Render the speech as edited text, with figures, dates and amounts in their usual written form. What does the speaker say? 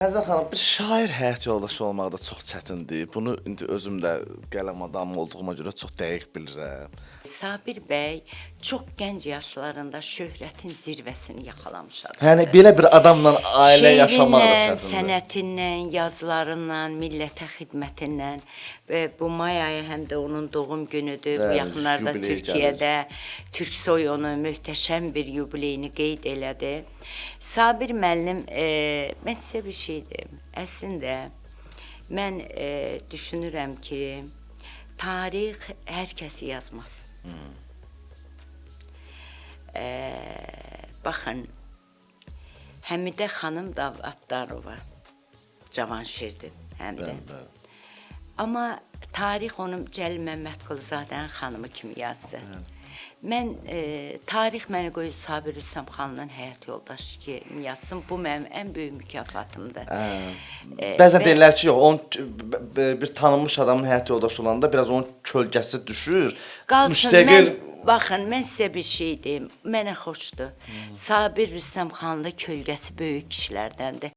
Xəzər xanım, bir şair həyat yoldaşı olmaq da çox çətindir. Bunu indi özüm də qələm adamı olduğuma görə çox dəqiq bilirəm. Sabir bəy çox gənc yaşlarında şöhrətin zirvəsini yaxalamış adamdır. Yəni belə bir adamla ailə yaşamaq da Şeirindən, çətindir. sənətindən, yazılarından, millətə xidmətindən və bu may ayı həm də onun doğum günüdür. Bu Bəli, yaxınlarda yubileyi Türkiyədə Türksoy onu möhtəşəm bir yubileyini qeyd elədi. Sabir müəllim, mən sizə bir şey deyim. Əslində mən düşünürəm ki, tarix hər kəsi yazmaz. Baxın, Həmidə xanım Davlatdarova Cavanşirdir həm də. Bəli, bəli. Amma tarix onu Cəlil Məmmədquluzadənin xanımı kimi yazdı. Mən tarix məni qoyur Sabir Rüstəmxanlının həyat yoldaşı kimi yazsın. Bu mənim ən böyük mükafatımdır. Bəzən deyirlər ki, yox, onun bir tanınmış adamın həyat yoldaşı olanda biraz onun kölgəsi düşür. Qalsın, Müstəqil mən, baxın, mən sizə bir şey deyim. Mənə xoşdur. Sabir Rüstəmxanlı kölgəsi böyük kişilərdəndir.